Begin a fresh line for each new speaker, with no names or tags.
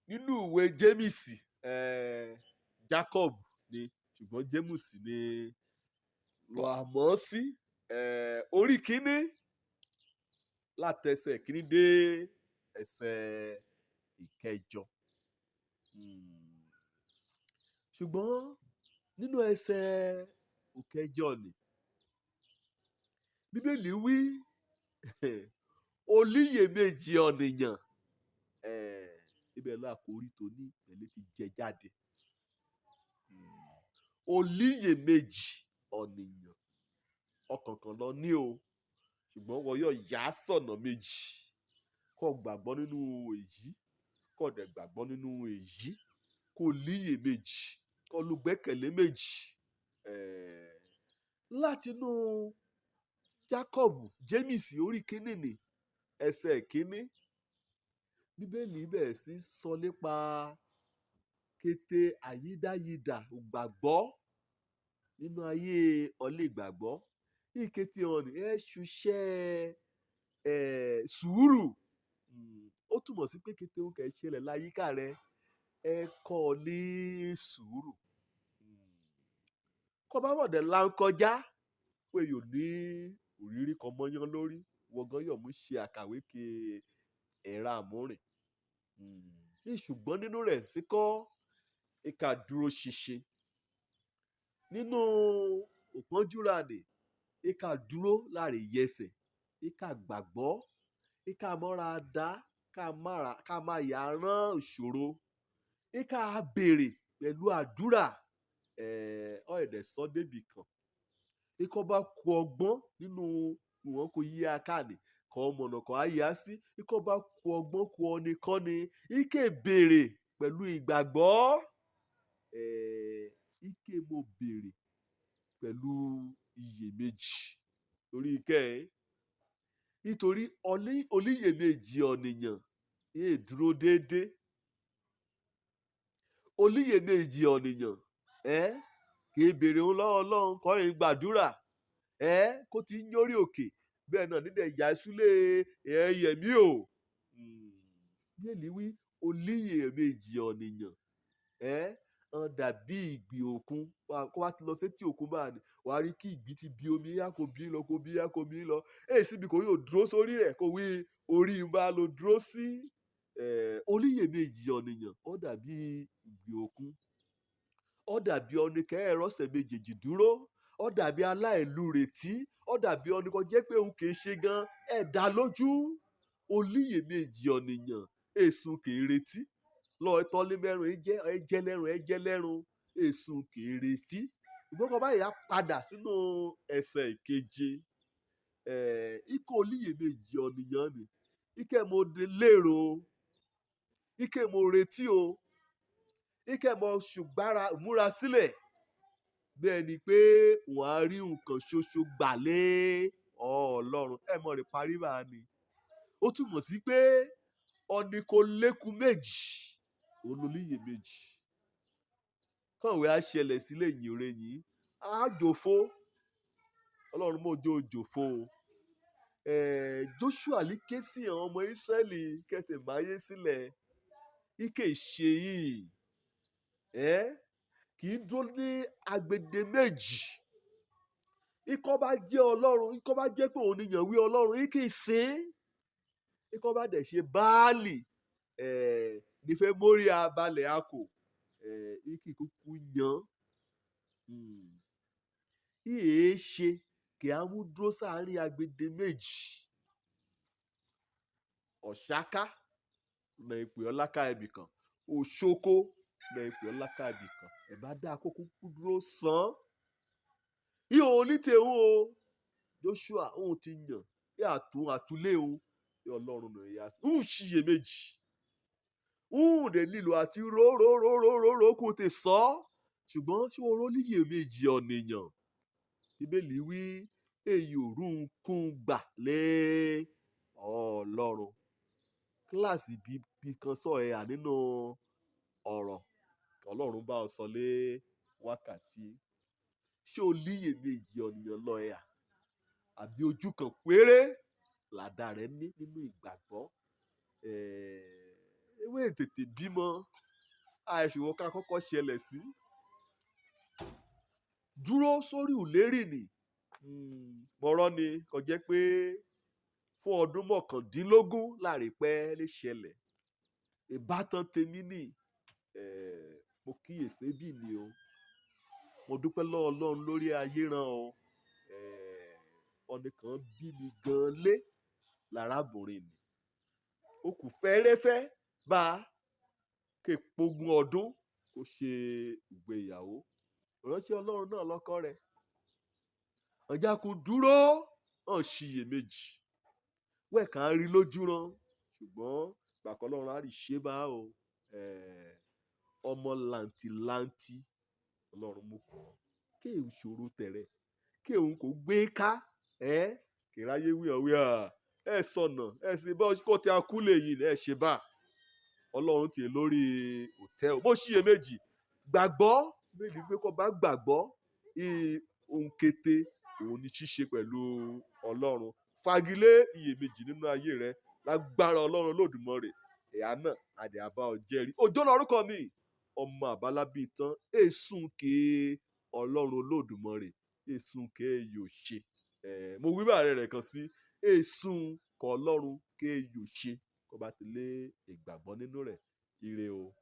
Nínú ìwé Jémìsì, Jacob ni, ṣùgbọ́n Jémùsì ni lọ àmọ́ sí, orí kínní látẹsẹ̀ kínní dé ẹsẹ̀ ìkẹjọ. Ṣùgbọ́n nínú ẹsẹ̀ ìkẹjọ ni Bíbélì wí olíyèméjì ọ̀nìyàn, ibẹ̀ lọ àkórí tó ní pẹ̀lú ti jẹ jáde. Olíyèméjì ọ̀nìyàn, ọkàn kan lọ ní o, ṣùgbọ́n wọ́n yóò yá sọ̀nà méjì. Kó gbàgbọ́ nínú èyí, kó dẹ̀ gbàgbọ́ nínú èyí, kó líyèméjì, kó lùgbẹ́kẹ̀lé méjì. Látinú Jacob, James orí kínní ni ẹsẹ̀ kínní, Bíbélì bẹ̀rẹ̀ sí sọ nípa kété àyídáyidà gbàgbọ́ nínú ayé ọlẹ́ ìgbàgbọ́. Ìkété ọ̀nì ẹ ṣiṣẹ́ ẹ sùúrù. Ó túmọ̀ sí pé kété òun kẹ̀ ṣẹlẹ̀ láyìíká rẹ, ẹ kọ́ ọ ní sùúrù. Kọ́ bá wọ̀dẹ̀ là ń kọjá pé yóò ní òrírí kan mọ́yán lórí, wọ́n gan yọ̀ mú ṣe àkàwé ke ẹ̀rá àmúrìn. Ní ṣùgbọ́n nínú rẹ̀ sí kọ́ ìka dúró ṣinṣin. Nínú òpọ́njúra nì, ìka dúró láre yẹsẹ̀, ìka gbàgbọ́, ìka mọ́ra dá, ká má yà rán ìṣòro, ìka béèrè pẹ̀lú àdúrà, ọ̀ ẹ̀dẹ̀ sọ débì kan. Ikọ́ bá ku ọgbọ́n nínú ìwọ̀n kò yí akáàní, kọ́ mọ̀nà kọ́ á yá sí. Ikọ́ bá ku ọgbọ́n ku ọni kọ́ni, ike béèrè pẹ̀lú ìgbàgbọ́. Ike mo béèrè pẹ̀lú iyèméjì torí ike ẹ̀. Nítorí olíyèméjì ọ̀nìyàn yéè dúró déédé. Olíyèméjì ọ̀nìyàn kì í béèrè òun lọ́wọ́ Ọlọ́run, kọ́ ẹ̀ gbàdúrà kó ti ń yórí òkè bẹ́ẹ̀ náà nídẹ̀ yà súlé ẹ̀yẹ̀mí o. Bíbélì wí olíyèméjì ọ̀nìyàn hàn dàbí ìgbì òkun. Kó wá ti lọ sétí òkun báyìí, wà á rí kí ìgbì ti bi omi yá kó bí lọ, kó bí yá kó bí lọ. Èyí síbi kò yóò dúró sórí rẹ̀ kó wí orí bá lọ dúró sí. Olíyèméjì ọ̀nìyàn ó dàbí ìgbì òkun, ó dàbí ọ̀nìkẹ́ ẹ̀rọ̀sẹ̀ méjèèjì dúró, ó dàbí aláìlúretí, ó dàbí ọ̀nìkan jẹ́ pé òun kìí ṣe gan ẹ̀dá lójú. Olíyèméjì ọ̀nìyàn èsùn kìí retí lọ tọ́lé mẹ́rùn ẹ jẹ́ lẹ́rùn, ẹ jẹ́ lẹ́rùn, èsùn kìí retí. Ìgbọ́kọ̀ báyìí á padà sínú ẹsẹ̀ ìkeje. Ikọ̀ olíyèméjì ọ̀nìyàn ni ike mo lérò, ike mo retí o, ike mo ṣùgbára múra sílẹ̀ bẹ́ẹ̀ ni pé wọ́n á rí nǹkan ṣoṣo gbà lé Ọlọ́run. Ẹ mọ̀ rẹ̀ parí bá a ni. Ó túmọ̀ sí pé ọ̀nì kò lékun méjì, olólìyèméjì. Kọ̀wé á ṣẹlẹ̀ sílẹ̀ yìí rẹ̀ yìí, á jòfó. Ọlọ́run mọ̀jọ́ jòfó o. Joshua lè ké sí àwọn ọmọ Ísírẹ́lì kẹ́tẹ̀ máyé sílẹ̀. Ike ṣe yìí, kì í dúró ní agbede méjì. Ikọ́ bá jẹ́ Ọlọ́run, ikọ́ bá jẹ́ pé òun ni yàn wí Ọlọ́run, ike sìn. Ikọ́ bá dẹ̀ ṣe Báálì, nífẹ̀ẹ́ mórí abalẹ̀ akò, ike kúkú yan. Ìyè ṣe kì á mú dúró sáàárín agbede méjì. Ọ̀ṣáká na ìpè ọlákà ibì kan, òṣoko na ìpè ọlákà ibì kan. Ẹ̀ bá dáa kó kúkú dúró sàn. Ihò onítẹ̀hún o, Joshua òun ti yàn, kí àtún àtúlé òun, kí Ọlọ́run nà ya sí. Ń ṣiyèméjì. Ń dẹ̀ lílo àti ró ró ró ró ró ró kó te sọ. Ṣùgbọ́n ṣé o rò níyèméjì ọ̀nìyàn? Bíbélì wí èyí ò rún kún gbà lé Ọlọ́run. Kíláàsì bí kan sọ ẹ̀ à nínú ọ̀rọ̀ Ọlọ́run bá ọ sọ lé wákàtí. Ṣé o líyèméjì ọ̀nìyàn lọ ẹ̀ à? Àbí ojú kan péré làdá rẹ ní nínú ìgbàgbọ́? Ewé tètè bímọ àìṣòwò ká kọ́kọ́ ṣẹlẹ̀ sí. Dúró sórí ìlérí nì mọ̀rọ̀ ni kò jẹ́ pé fún ọdún 19 láàrin pẹ́ lè ṣẹlẹ̀. Ìbátan tèmi nì, mo kíyèsí bí ni o. Mo dúpẹ́ lọ́wọ́ Ọlọ́run lórí ayé ràn o. Ọ̀nì kan bí mi gan lé lárábìnrin ni. Ó kù fẹ́ẹ́rẹ́fẹ́ bá képogun ọdún kó ṣe ìgbéyàwó. Ìránṣẹ́ Ọlọ́run náà lọ́kọ rẹ̀. Ọ̀jákun dúró hàn ṣiyèméjì. Wẹ́ẹ̀kan á rí lójú rán, ṣùgbọ́n gbàkọ́ Ọlọ́run á rí ṣe bá o. Ọmọ làǹtìlanti Ọlọ́run mú kọ́. Kí ìṣòro tẹ̀rẹ̀, kí òun kò gbé ká, kí ráyé wí ọ̀ wí à, ẹ sọnà, ẹ sì bọ́ kó tí a kú lè yìí, ẹ ṣe bá. Ọlọ́run tiẹ̀ lórí òtẹ́ o. Bó ṣiyèméjì, gbàgbọ́, bẹ́ẹ̀ ni pé kó bá gbàgbọ́, ohun kété òun ni ṣíṣe pẹ̀lú Ọlọ́run. Fagilé iyèméjì nínú ayé rẹ lágbára Ọlọ́run Olódùmarè. Ẹ̀yà náà àdè àbá ọ jẹ́rìí. Òjó lorúkọ mi, ọmọ àbálábí tán, èsùn ké Ọlọ́run Olódùmarè, èsùn ké yóò ṣe. Mo wí bàrẹ̀ rẹ̀ kan sí, èsùn kọ Ọlọ́run ké yóò ṣe. Kó bá ti lé ìgbàgbọ́ nínú rẹ̀, ire o.